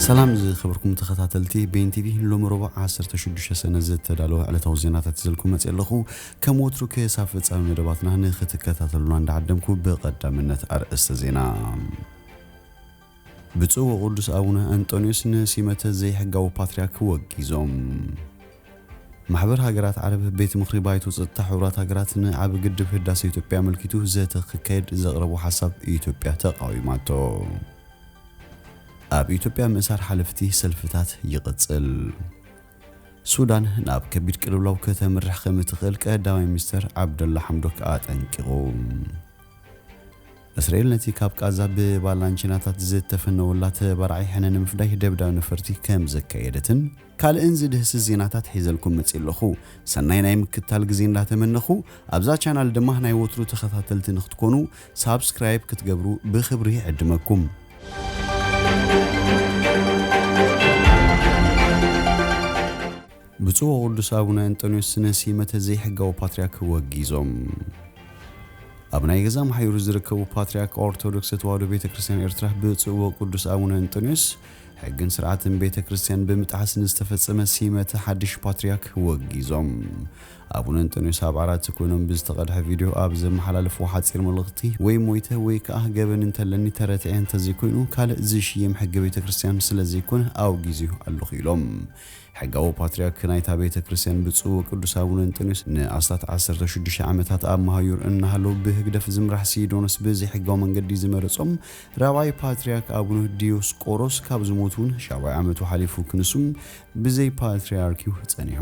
ሰላም ዝኸበርኩም ተኸታተልቲ ቤን ቲቪ፣ ሎሚ ረቡዕ ዓሰርተ ሽዱሽተ ሰነ ዝተዳለወ ዕለታዊ ዜናታት ሒዘልኩም መፅእ ኣለኹ። ከም ወትሩ ክሳብ ፍጻሜ መደባትና ንኽትከታተሉና እንዳዓደምኩ፣ ብቐዳምነት ኣርእስተ ዜና። ብፁዕ ወቅዱስ ኣቡነ እንጦንዮስ ንሲመተ ዘይሕጋዊ ፓትርያርክ ወጊዞም። ማሕበር ሃገራት ዓረብ ቤት ምኽሪ ባይቶ ጸጥታ ሕቡራት ሃገራት ንዓቢ ግድብ ህዳሰ ኢትዮጵያ ኣመልኪቱ ዘተ ክካየድ ዘቕረቦ ሓሳብ ኢትዮጵያ ተቓዊማቶ። ኣብ ኢትዮጵያ ምእሳር ሓለፍቲ ሰልፍታት ይቕጽል። ሱዳን ናብ ከቢድ ቅልውላው ከተምርሕ ከም እትኽእል ቀዳማይ ሚኒስተር ዓብደላ ሓምዶክ ኣጠንቂቑ። እስራኤል ነቲ ካብ ቃዛ ብባላንቺናታት ዝተፈነወላ ተባራዒ ሕነ ንምፍዳይ ደብዳብ ነፈርቲ ከም ዘካየደትን ካልእን ዝድህስስ ዜናታት ሒዘልኩም መጺእ ኣለኹ። ሰናይ ናይ ምክታል ግዜ እንዳተመነኹ፣ ኣብዛ ቻናል ድማ ናይ ወትሩ ተኸታተልቲ ንክትኮኑ ሳብስክራይብ ክትገብሩ ብኽብሪ ይዕድመኩም። ብፁዕ ወቅዱስ ኣቡነ እንጦንዮስ ንሲመተ ዘይሕጋዊ ፓትርያርክ ወጊዞም። ኣብ ናይ ገዛ መሓይሩ ዝርከቡ ፓትርያርክ ኦርቶዶክስ ተዋህዶ ቤተ ክርስቲያን ኤርትራ ብፁዕ ወቅዱስ ኣቡነ እንጦንዮስ ሕግን ስርዓትን ቤተ ክርስቲያን ብምጥሓስ ንዝተፈጸመ ሲመተ ሓድሽ ፓትርያርክ ወጊዞም። ኣቡነ እንጦንዮስ ኣብ ዓራት ኮይኖም ብዝተቐድሐ ቪድዮ ኣብ ዘመሓላለፍዎ ሓጺር መልእኽቲ፣ ወይ ሞይተ ወይ ከኣ ገበን እንተለኒ ተረቲዐ እንተዘይኮይኑ ካልእ ዝሽየም ሕጊ ቤተ ክርስቲያን ስለ ዘይኮነ ኣውጊዙ ኣለኹ ኢሎም። ሕጋዊ ፓትርያርክ ናይታ ቤተ ክርስቲያን ብፁዕ ወቅዱስ ኣቡነ እንጦንዮስ ንኣስታት ዓሰርተ ሽዱሽተ ዓመታት ኣብ መሃዩር እናሃለዉ ብህግደፍ ዝምራሕ ሲኖዶስ ብዘይሕጋዊ መንገዲ ዝመረጾም ራብዓይ ፓትርያርክ ኣቡነ ዲዮስቆሮስ ካብ ዝሞቱ እውን ሻብዓይ ዓመቱ ሓሊፉ ክንሱም ብዘይ ፓትርያርክ እዩ ጸኒሑ።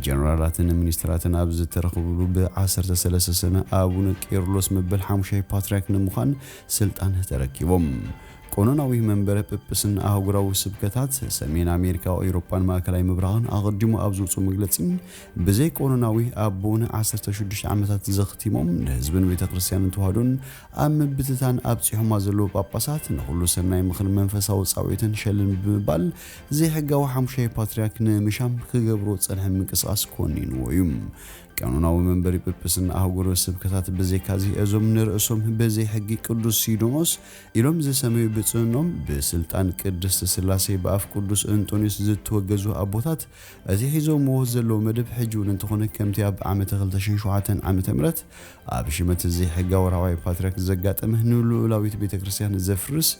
ጀነራላትን ሚኒስትራትን ኣብ ዝተረኸብሉ ብ ዓሰርተ ሰለስተ ሰነ ኣቡነ ቄርሎስ መበል ሓሙሻይ ፓትርያርክ ንምዃን ስልጣን ተረኪቦም። ቀኖናዊ መንበረ ጵጵስና ኣህጉራዊ ስብከታት ሰሜን ኣሜሪካ፣ ኤውሮጳን ማእከላይ ምብራቕን ኣቐዲሙ ኣብ ዘውፅኡ መግለጺ፣ ብዘይ ቀኖናዊ ኣቦን ዓሰርተ ሽዱሽተ ዓመታት ዘኽቲሞም ንህዝብን ቤተ ክርስቲያንን ተዋህዶን ኣብ ምብትታን ኣብጺሖማ ዘለዉ ጳጳሳት ንኹሉ ሰናይ ምኽርን መንፈሳዊ ጻውዒትን ሸልም ብምባል ዘይሕጋዊ ሓሙሻይ ፓትርያርክ ንምሻም ክገብሮ ዝጸንሐ ምንቅስቓስ ኮኒንዎ እዩ። ቀኖናዊ መንበሪ ጵጵስና ኣህጉራዊ ስብከታት ብዘይካዚ እዞም ንርእሶም ብዘይ ሕጊ ቅዱስ ሲኖዶስ ኢሎም ዝሰመዩ ብጽእኖም ብስልጣን ቅድስት ስላሴ ብኣፍ ቅዱስ እንጦንዮስ ዝተወገዙ ኣቦታት እቲ ሒዞምዎ ዘለዉ መደብ ሕጂ እውን እንተኾነ ከምቲ ኣብ ዓመተ ክልተ ሽሕን ሸውዓተን ዓመተ ምህረት ኣብ ሽመት ዘይሕጋዊ ራብዓይ ፓትርያርክ ዘጋጠመ ንልኡላዊት ቤተ ክርስቲያን ዘፍርስ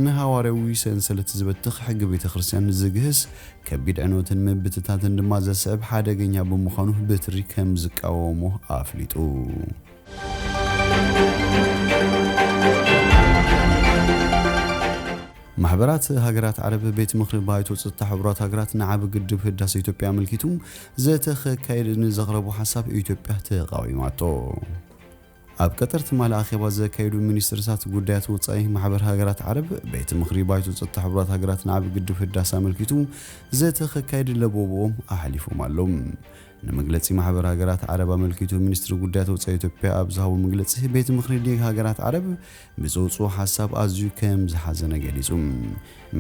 ንሃዋርያዊ ሰንሰለት ዝበትኽ ሕጊ ቤተ ክርስቲያን ዝግህስ ከቢድ ዕንወትን ምብትታትን ድማ ዘስዕብ ሓደገኛ ብምዃኑ ብትሪ ከም ዝቃወሞ ኣፍሊጡ። ማሕበራት ሃገራት ዓረብ ቤት ምኽሪ ባይቶ ጸጥታ ሕቡራት ሃገራት ንዓቢ ግድብ ህዳሰ ኢትዮጵያ ኣመልኪቱ ዘተ ከካይድ ንዘቕረቦ ሓሳብ ኢትዮጵያ ተቓዊማቶ። ኣብ ቀጠር ትማሊ ኣኼባ ዘካየዱ ሚኒስትርታት ጉዳያት ወጻኢ ማሕበር ሃገራት ዓረብ ቤት ምኽሪ ባይቶ ጸጥታ ሕቡራት ሃገራት ንዓቢ ግድብ ህዳሰ ኣመልኪቱ ዘተ ከካይድ ለበብኦም ኣሕሊፎም ኣለዉ። ንመግለጺ ማሕበር ሃገራት ዓረብ ኣመልኪቱ ሚኒስትሪ ጉዳያት ወጻኢ ኢትዮጵያ ኣብ ዝሃቦ መግለጺ ቤት ምኽሪ ሊግ ሃገራት ዓረብ ብዘውፅኦ ሓሳብ ኣዝዩ ከም ዝሓዘነ ገሊጹ።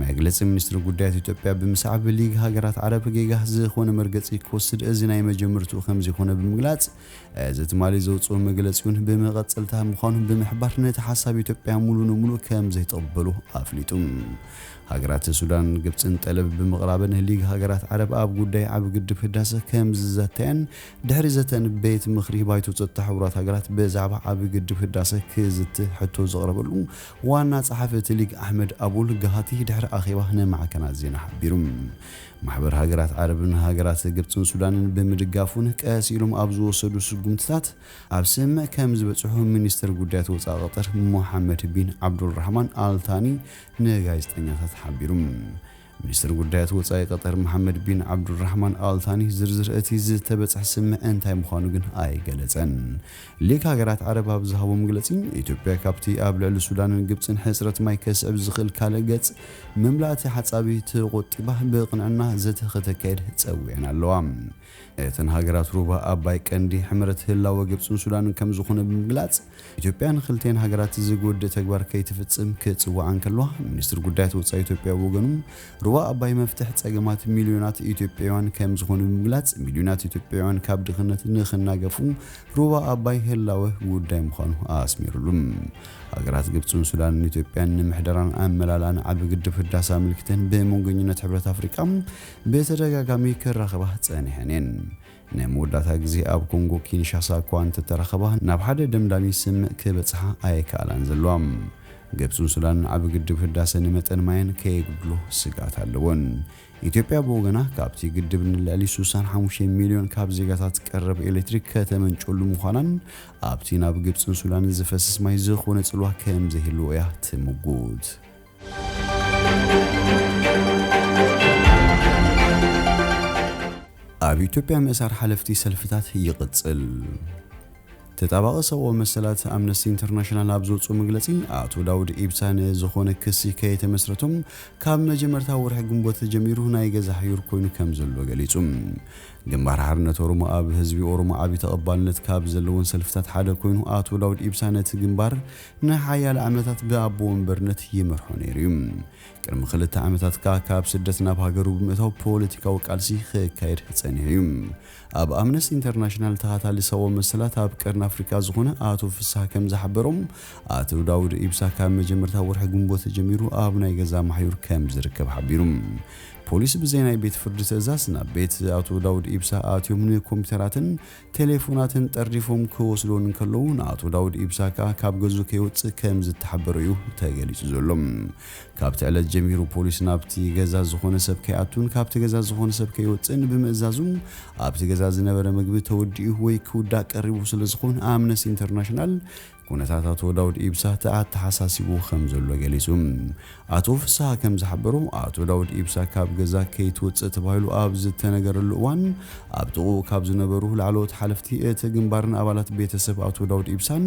መግለጺ ሚኒስትሪ ጉዳያት ኢትዮጵያ ብምስዓብ ሊግ ሃገራት ዓረብ ጌጋ ዝኾነ መርገጺ ክወስድ እዚ ናይ መጀመርትኡ ከም ዘይኮነ ብምግላጽ፣ እዚ ትማሊ ዘውፅኦ መግለጺ እውን ብመቐጸልታ ምዃኑ ብምሕባር ነቲ ሓሳብ ኢትዮጵያ ሙሉ ንሙሉ ከም ዘይተቐበሉ ኣፍሊጡ። ሃገራት ሱዳን ግብጽን ጠለብ ብምቕራበን ሊግ ሃገራት ዓረብ ኣብ ጉዳይ ዓቢ ግድብ ህዳሰ ከም ዝዘተያን ድሕሪ ዘተን ቤት ምኽሪ ባይቶ ጸጥታ ሕቡራት ሃገራት ብዛዕባ ዓቢ ግድብ ህዳሰ ክዝቲ ሕቶ ዘቕረበሉ ዋና ጸሓፊ እቲ ሊግ ኣሕመድ ኣቡል ጋሃቲ ድሕሪ ኣኼባ ንማዕከናት ዜና ሓቢሩ። ማሕበር ሃገራት ዓረብን ሃገራት ግብጽን ሱዳንን ብምድጋፉን ቀስ ኢሎም ኣብ ዝወሰዱ ስጉምትታት ኣብ ስምምዕ ከም ዝበጽሑ ሚኒስትር ጉዳያት ወጻኢ ቀጠር ሞሓመድ ቢን ዓብዱልራሕማን ኣልታኒ ንጋዜጠኛታት ሓቢሩ። ሚኒስትር ጉዳያት ወጻኢ ቀጠር መሓመድ ቢን ዓብዱልራሕማን ኣልታኒ ዝርዝር እቲ ዝተበጽሐ ስምምዕ እንታይ ምዃኑ ግን ኣይገለጸን። ሊግ ሃገራት ዓረብ ኣብ ዝሃቦ መግለጺ፣ ኢትዮጵያ ካብቲ ኣብ ልዕሊ ሱዳንን ግብጽን ሕጽረት ማይ ከስዕብ ዝኽእል ካልእ ገጽ ምምላእቲ ሓጻቢ ተቖጢባ ብቕንዕና ዘተ ከተካይድ ጸዊዐን ኣለዋ። እተን ሃገራት ሩባ ኣባይ ቀንዲ ሕመረት ህላወ ግብጽን ሱዳንን ከም ዝኾነ ብምግላጽ፣ ኢትዮጵያ ንክልተን ሃገራት ዝጎድእ ተግባር ከይትፍጽም ክጽውዓ እንከልዋ፣ ሚኒስትር ጉዳያት ወጻኢ ኢትዮጵያ ብወገኑ፣ ሩባ ኣባይ መፍትሕ ጸገማት ሚልዮናት ኢትዮጵያውያን ከም ዝኾነ ብምግላጽ፣ ሚልዮናት ኢትዮጵያውያን ካብ ድኽነት ንኽናገፉ ሩባ ኣባይ ህላወ ጉዳይ ምዃኑ ኣስሚሩሉ። ሃገራት ግብጽን ሱዳንን ኢትዮጵያን ንምሕደራን ኣመላልኣን ዓቢ ግድብ ህዳሰ ኣመልኪተን ብመንጎኝነት ሕብረት ኣፍሪቃ ብተደጋጋሚ ክራኸባ ጸኒሐን እየን። ንመወዳእታ ግዜ ኣብ ኮንጎ ኪንሻሳ እኳ እንተተራኸባ፣ ናብ ሓደ ደምዳሚ ስምምዕ ክበጽሓ ኣይከኣላን ዘለዋ። ግብጽን ሱዳንን ዓቢ ግድብ ህዳሰ ንመጠን ማየን ከየጉድሎ ስግኣት ኣለወን። ኢትዮጵያ ብወገና፣ ካብቲ ግድብ ንልዕሊ ስሳን ሓሙሽተ ሚልዮን ካብ ዜጋታት ቀረብ ኤሌክትሪክ ከተመንጨሉ ምዃናን፣ ኣብቲ ናብ ግብጽን ሱዳንን ዝፈስስ ማይ ዝኾነ ጽልዋ ከም ዘይህልዎ እያ ትምጉት። ኣብ ኢትዮጵያ ምእሳር ሓለፍቲ ሰልፍታት ይቕጽል። ተጣባቒ ሰብኣዊ መሰላት ኣምነስቲ ኢንተርናሽናል ኣብ ዘውፅኦ መግለፂ፣ ኣቶ ዳውድ ኢብሳ ንዝኾነ ክሲ ከየተመስረቶም ካብ መጀመርታ ወርሒ ግንቦት ጀሚሩ ናይ ገዛ ሕዩር ኮይኑ ከም ዘሎ ገሊጹ። ግንባር ሓርነት ኦሮሞ ኣብ ህዝቢ ኦሮሞ ዓቢ ተቐባልነት ካብ ዘለዎን ሰልፍታት ሓደ ኮይኑ፣ ኣቶ ዳውድ ኢብሳ ነቲ ግንባር ንሓያለ ዓመታት ብኣቦ ወንበርነት ይመርሖ ነይሩ እዩ። ቅድሚ ክልተ ዓመታት ከኣ ካብ ስደት ናብ ሃገሩ ብምእታው ፖለቲካዊ ቃልሲ ክካየድ ጸኒሑ እዩ። ኣብ ኣምነስቲ ኢንተርናሽናል ተኻታሊ ሰብኣዊ መሰላት ኣብ ቀርኒ ኣፍሪቃ ዝኾነ ኣቶ ፍስሃ ከም ዝሓበሮም፣ ኣቶ ዳውድ ኢብሳ ካብ መጀመርታ ወርሒ ግንቦት ጀሚሩ ኣብ ናይ ገዛ ማሕዩር ከም ዝርከብ ሓቢሩ። ፖሊስ ብዘይ ናይ ቤት ፍርዲ ትእዛዝ ናብ ቤት ኣቶ ዳውድ ኢብሳ ኣትዮም ንኮምፒውተራትን ቴሌፎናትን ጠርዲፎም ክወስዶን እንከለዉ፣ ንኣቶ ዳውድ ኢብሳ ከኣ ካብ ገዝኡ ከይወጽእ ከም ዝተሓበሮ እዩ ተገሊጹ ዘሎ። ካብቲ ዕለት ጀሚሩ ፖሊስ ናብቲ ገዛ ዝኾነ ሰብ ከይኣቱን ካብቲ ገዛ ዝኾነ ሰብ ከይወጽእን ብምእዛዙ፣ ኣብቲ ገዛ ዝነበረ ምግቢ ተወዲኡ ወይ ክውዳእ ቀሪቡ ስለ ዝኾነ፣ ኣምነስቲ ኢንተርናሽናል ኩነታት ኣቶ ዳውድ ኢብሳ ተኣተሓሳሲቡ ከም ዘሎ ገሊጹ። ኣቶ ፍስሃ ከም ዝሓበሮ፣ ኣቶ ዳውድ ኢብሳ ካብ ገዛ ከይትወጽእ ተባሂሉ ኣብ ዝተነገረሉ እዋን፣ ኣብ ጥቕኡ ካብ ዝነበሩ ላዕለዎት ሓለፍቲ እቲ ግንባርን ኣባላት ቤተሰብ ኣቶ ዳውድ ኢብሳን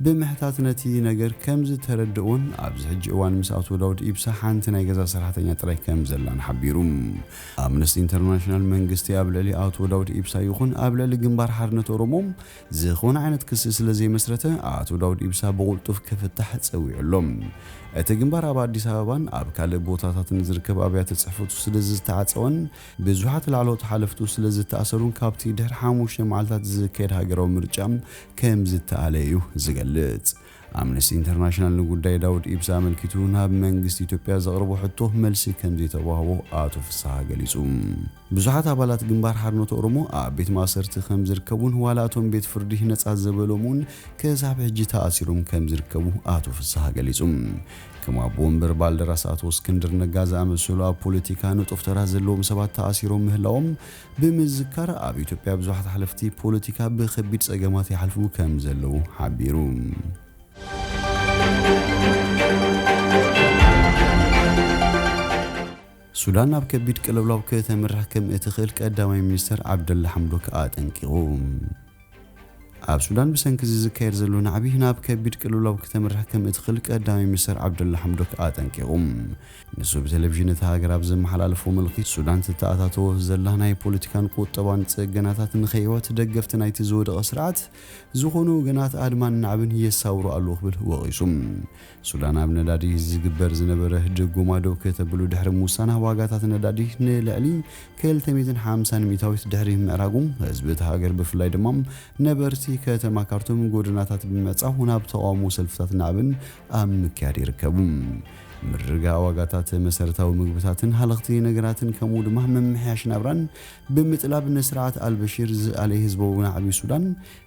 ብምሕታት ነቲ ነገር ከም ዝተረድእዎን ኣብዚ ሕጂ እዋን ምስ ኣቶ ዳውድ ኢብሳ ሓንቲ ናይ ገዛ ሰራሕተኛ ጥራይ ከም ዘላን ሓቢሩ። ኣምነስቲ ኢንተርናሽናል መንግስቲ ኣብ ልዕሊ ኣቶ ዳውድ ኢብሳ ይኹን ኣብ ልዕሊ ግንባር ሓርነት ኦሮሞ ዝኾነ ዓይነት ክሲ ስለ ዘይመስረተ፣ ኣቶ ዳውድ ኢብሳ ብቕልጡፍ ክፍታሕ ጸዊዑ ኣሎ። እቲ ግንባር ኣብ ኣዲስ ኣበባን ኣብ ካልእ ቦታታትን ዝርከብ ኣብያተ ጽሕፈቱ ስለ ዝተዓጸወን ብዙሓት ላዕለዎት ሓለፍቱ ስለ ዝተኣሰሩን፣ ካብቲ ድሕሪ ሓሙሽተ መዓልታት ዝካየድ ሃገራዊ ምርጫ ከም ዝተኣለ እዩ ዝገልጽ። ኣምነስቲ ኢንተርናሽናል ንጉዳይ ዳውድ ኢብሳ ኣመልኪቱ ናብ መንግስቲ ኢትዮጵያ ዘቕረቦ ሕቶ መልሲ ከም ዘይተዋህቦ ኣቶ ፍስሃ ገሊጹ። ብዙሓት ኣባላት ግንባር ሓርነት ኦሮሞ ኣብ ቤት ማእሰርቲ ከም ዝርከቡን፣ ዋላ እቶም ቤት ፍርዲ ነጻ ዘበሎም እውን ክሳብ ሕጂ ተኣሲሮም ከም ዝርከቡ ኣቶ ፍስሃ ገሊጹ። ከም ኣቦ ወንበር ባልደራስ ኣቶ እስክንድር ነጋ ዝኣመሰሉ ኣብ ፖለቲካ ንጡፍ ተራ ዘለዎም ሰባት ተኣሲሮም ምህላዎም ብምዝካር፣ ኣብ ኢትዮጵያ ብዙሓት ሓለፍቲ ፖለቲካ ብኸቢድ ጸገማት ይሓልፉ ከም ዘለዉ ሓቢሩ። ሱዳን ናብ ከቢድ ቅልውላው ከተምርሕ ከም እትኽእል ቀዳማይ ሚኒስተር ዓብደላ ሓምዶክ ኣጠንቂቑ። ኣብ ሱዳን ብሰንኪ እዚ ዝካየድ ዘሎ ናዕቢ ናብ ከቢድ ቅልውላው ከተምርሕ ከም እትኽእል ቀዳማይ ሚኒስተር ዓብደላ ሓምዶክ ኣጠንቂቑ። ንሱ ብቴሌቪዥን እታ ሃገር ኣብ ዘመሓላለፎ መልእኽቲ፣ ሱዳን ትተኣታተዎ ዘላ ናይ ፖለቲካን ቁጠባን ጽገናታት ንኸይዕወት ደገፍቲ ናይቲ ዝወደቐ ስርዓት ዝኾኑ ወገናት ኣድማን ናዕብን የሳውሩ ኣለዉ ክብል ወቒሱ። ሱዳን ኣብ ነዳዲ ዝግበር ዝነበረ ድጎማ ደው ከተብሉ ድሕሪ ምውሳና፣ ዋጋታት ነዳዲ ንልዕሊ ክልተ ሚእትን ሓምሳን ሚእታዊት ድሕሪ ምዕራጉ፣ ህዝቢ እታ ሃገር ብፍላይ ድማ ነበርቲ ከተማ ካርቱም ጎደናታት ብምዕጻው ናብ ተቓውሞ ሰልፍታት ናዕብን ኣብ ምክያድ ይርከቡ። ምርግጋእ ዋጋታት መሰረታዊ ምግብታትን ሃለኽቲ ነገራትን ከምኡ ድማ ምምሕያሽ ናብራን ብምጥላብ ንስርዓት ኣልበሺር ዝኣለየ ህዝባዊ ናዕቢ ሱዳን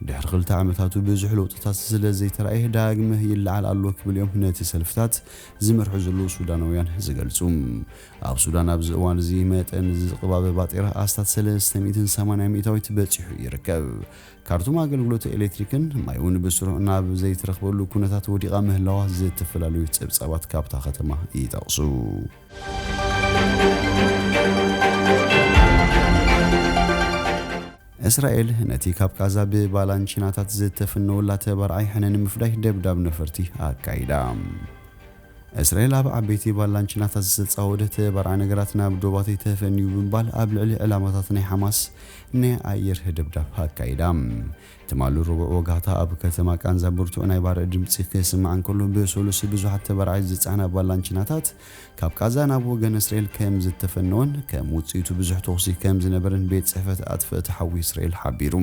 ድሕሪ ክልተ ዓመታቱ ብዙሕ ለውጥታት ስለ ዘይተራእየ ዳግመ ይለዓል ኣሎ ክብል እዮም ነቲ ሰልፍታት ዝመርሑ ዘለዉ ሱዳናውያን ዝገልጹ። ኣብ ሱዳን ኣብዚ እዋን እዚ መጠን ዝቕባበ ባጤራ ኣስታት ሰለስተ ሚእትን ሰማንያ ሚእታዊት በጺሑ ይርከብ። ካርቱም ኣገልግሎት ኤሌክትሪክን ማይ እውን ብስሩዕ ናብ ዘይትረኽበሉ ኩነታት ወዲቓ ምህላዋ ዝተፈላለዩ ጸብጻባት ካብታ ከተማ ይጠቕሱ። እስራኤል ነቲ ካብ ቃዛ ብባላንቺናታት ዝተፍነወላ ተባራዓይ ሕነ ንምፍዳይ ደብዳብ ነፈርቲ ኣካይዳ። እስራኤል ኣብ ዓበይቲ ባላንቺናታት ዝተጻወደ ተባራዓይ ነገራት ናብ ዶባተይ ተፈንዩ ብምባል ኣብ ልዕሊ ዕላማታት ናይ ሓማስ ናይ ኣየር ደብዳብ ኣካይዳ። ትማሊ ረቡዕ ወጋሕታ ኣብ ከተማ ቃንዛ ብርቱዕ ናይ ባርዕ ድምፂ ክስማዕ እንከሎ፣ ብሰሉስ ብዙሓት ተባራዒ ዝፀዓና ባላንቺናታት ካብ ቃዛ ናብ ወገን እስራኤል ከም ዝተፈነወን ከም ውፅኢቱ ብዙሕ ተኹሲ ከም ዝነበረን ቤት ፅሕፈት ኣጥፈእቲ ሓዊ እስራኤል ሓቢሩ።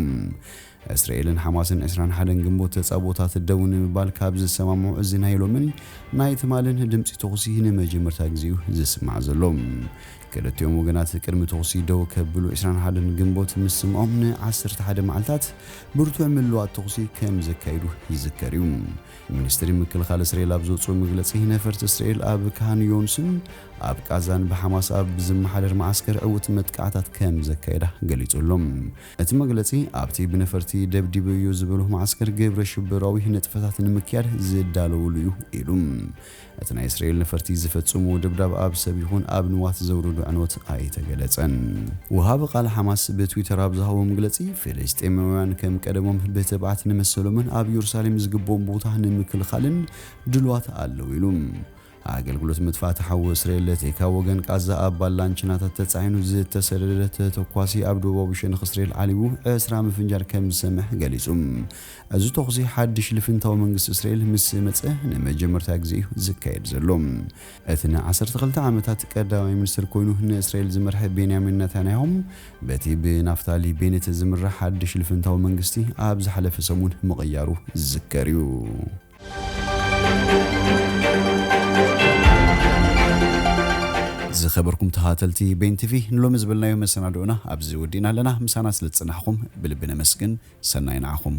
እስራኤልን ሓማስን ዕስራን ሓደን ግንቦት ተፃቦታት ደው ንምባል ካብ ዝሰማምዑ፣ እዚ ናይ ሎምን ናይ ትማልን ድምፂ ተኹሲ ንመጀመርታ ግዜኡ ዝስማዕ ዘሎ። ክልቲኦም ወገናት ቅድሚ ተኹሲ ደው ከብሉ ዕስራን ሓደን ግንቦት ምስምዖም ንዓሰርተ ሓደ መዓልታት ብርቱዕ ምልዋጥ ተኹሲ ከም ዘካይዱ ይዝከር እዩ። ሚኒስትሪ ምክልኻል እስራኤል ኣብ ዘውፅኦ መግለፂ፣ ነፈርቲ እስራኤል ኣብ ካን ዮንስን ኣብ ቃዛን ብሓማስ ኣብ ዝመሓደር መዓስከር ዕውት መጥቃዕታት ከም ዘካየዳ ገሊጹ ኣሎ። እቲ መግለጺ ኣብቲ ብነፈርቲ ደብዲበዮ ዝበሎ መዓስከር ግብረ ሽበራዊ ንጥፈታት ንምክያድ ዝዳለውሉ እዩ ኢሉ። እቲ ናይ እስራኤል ነፈርቲ ዝፈጽምዎ ደብዳብ ኣብ ሰብ ይኹን ኣብ ንዋት ዘውረዶ ዕንወት ኣይተገለጸን። ወሃቢ ቃል ሓማስ ብትዊተር ኣብ ዝሃቦ መግለጺ፣ ፍልስጤማውያን ከም ቀደሞም ብትብዓት ንመሰሎምን ኣብ ኢየሩሳሌም ዝግብኦም ቦታ ንምክልኻልን ድልዋት ኣለዉ ኢሉ። ኣገልግሎት ምጥፋእቲ ሓዊ እስራኤል፣ እቲ ካብ ወገን ቃዛ ኣብ ባላንቺናታት ተጻዒኑ ዝተሰደደ ተተኳሲ ኣብ ደቡባዊ ሸነኽ እስራኤል ዓሊቡ ዕስራ ምፍንጃር ከም ዝሰምዕ ገሊጹ። እዚ ተኹሲ ሓድሽ ልፍንታዊ መንግስቲ እስራኤል ምስ መጸ ንመጀመርታ ግዜ እዩ ዝካየድ ዘሎ። እቲ ንዓሰርተ ክልተ ዓመታት ቀዳማይ ሚኒስትር ኮይኑ ንእስራኤል ዝመርሐ ቤንያሚን ነታንያሁ፣ በቲ ብናፍታሊ ቤኔት ዝምራሕ ሓድሽ ልፍንታዊ መንግስቲ ኣብ ዝሓለፈ ሰሙን ምቕያሩ ዝዝከር እዩ። ዝኸበርኩም ተኸታተልቲ ቤን ቲቪ፣ ንሎሚ ዝበልናዮ መሰናድኦና ኣብዚ ወዲእና ኣለና። ምሳና ስለ ዝጸናሕኩም ብልቢ ነመስግን። ሰናይ ንዓኹም።